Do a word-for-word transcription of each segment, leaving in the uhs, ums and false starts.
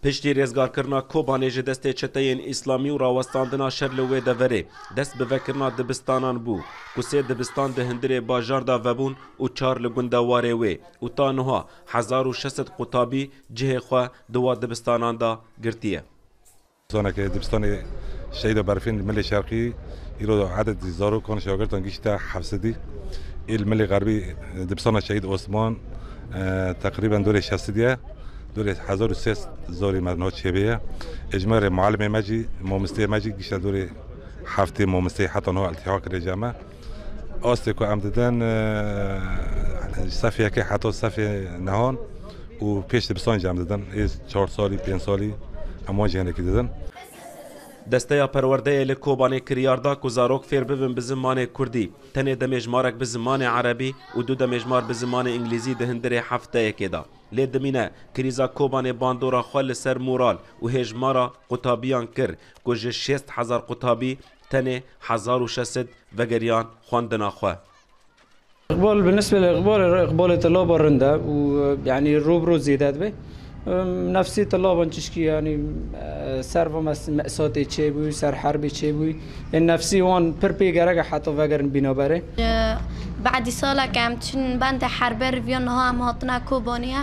Piştî rêzgarkirina Kobanê ji destê çeteyên îslamî û rawestandina şer li wê deverê, dest bi vekirina dibistanan bû, ku sê dibistan di hundirê bajar de vebûn û çar li gundewarê wê û ta niha hezar û şeş sed qutabî cihê xwe di wa dibistanan de girtiye. Dibistana ke dibistanê Şehîda Berfîn li Milê Şerqî, îro ededî zarokan şagirtan gişte heft sedî. Ê li Milê Xerbî dibistana Şehîd Osman, e, teqrîben dorê şeş sedî ye. Dorê hezar û sê sed zarî me niha çêbê ye. Ê ji me re mualimê me jî, mamosteyê me jî gişte dorê heftê mamosteyê heta niha iltîhaq kirê ji me. Astê ku em didin, e, sefê yekê heta sefê nehan û pêş dibistanê jî em didin. Ê çar salî, pênc salî em wan jî hinekî didin. Desteya Perwerdeyê li Kobanê kiryar da ku zarok fêr bibin bi zimanê kurdî. Tenê demêjmarek bi zimanê erebî û du demêjmar bi zimanê îngilîzî di hundirê hefteyekê de. Lê dimîne, krîza Kobanê bandora xwe li ser moral û hêjmara qutabiyan kir ku ji şêst hezar qutabî tenê hezar û şeş sed vegeriyan xwendina xwe. Îqbal, bi nisbet îqbalê re, îqbalê telaban rind e û, e, yanî rû bi rû zêde dibe. E, nefsê telaban çişkî, yanî, e, ser va mes-, mesatê çêbû, ser herbê çêbû. Ê nefsî wan pir pê gerek e heta vegerin bînaberê. Ji badî salek em çin bendê herbê riviya niha em hatine Kobaniyê.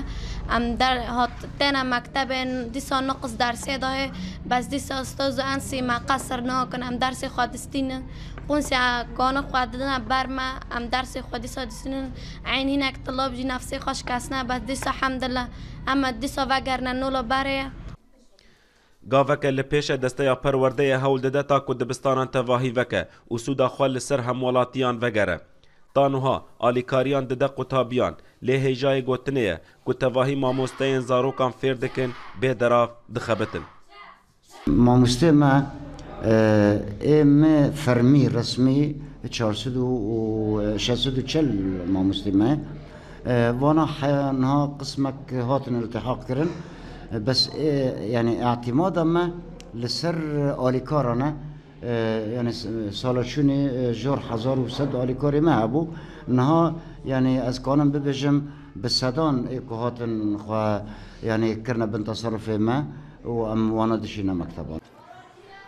Em der hat-, têne mektebê, dîsa niqis dersê dayê, bes dîsa ustaz û ensî me qesir nakin, em dersê xwe distînin. Qûnsê kona xwe didine ber me, em dersê xwe dîsa distînin. Eynî hinek tilab jî nefsê xwe şikestine, bes dîsa hemdillah, em ê dîsa vegerine nola berê. Gaveke li pêş e, Desteya Perwerdeyê hewl dide ta ku dibistanan tevahî veke û sûda xwe li ser hemwelatiyan vegere. Ta niha alîkariyan dide qutabiyan, lê hêjayê gotinê ye ku tevahî mamosteyên zarokan fêr dikin bêderav dixebitin. Mamostê me, e, ê me fermî, resmî çar sed û şeş sed û çel mamostê me. E, vana he-, niha qismek hatin iltihaq kirin. E, bes, e, yanî îtimada me li ser alîkaran e. E, yanî s-, sala çûnê, e, jor hezar û sed alîkarê me hebû. Niha, yanî ez kanim bibêjim, bi sedan ê ku hatin xwe, yanî kirine bin teserufê me û em wana dişîne mekteban.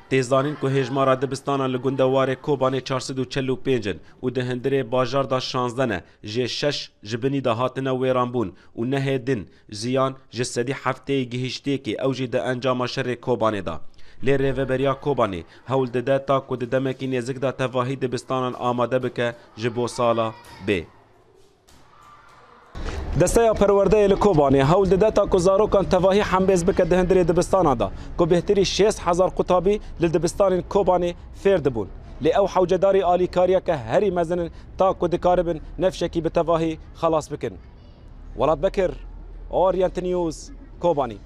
Tê zanîn ku hêjmara dibistanan li gundewarê Kobanê çar sed û çel û pênc in û di hundirê bajar de şazdeh ne, jê şeş ji binî de hatine wêranbûn û nehê din ziyan ji sedî heftê yê gihîştiyekê, ew jî di encama şerê Kobanê de. Lê Rêveberiya Kobanê hewl dide ta ku di demekî nêzik de tevahî dibistanan amade bike ji bo sala bê. Desteya Perwerdeyê li Kobanê hewl dide ta ku zarokan tevahî hembêz bike di hundirê dibistanan de, ku bêhtirî şêst hezar qutabî li dibistanên Kobanê fêr dibûn. Lê ew hewcedarî alîkariyeke herî mezin in ta ku dikaribin nefşekî bi tevahî xelas bikin. Welat Bekir, Orient News, Kobanî.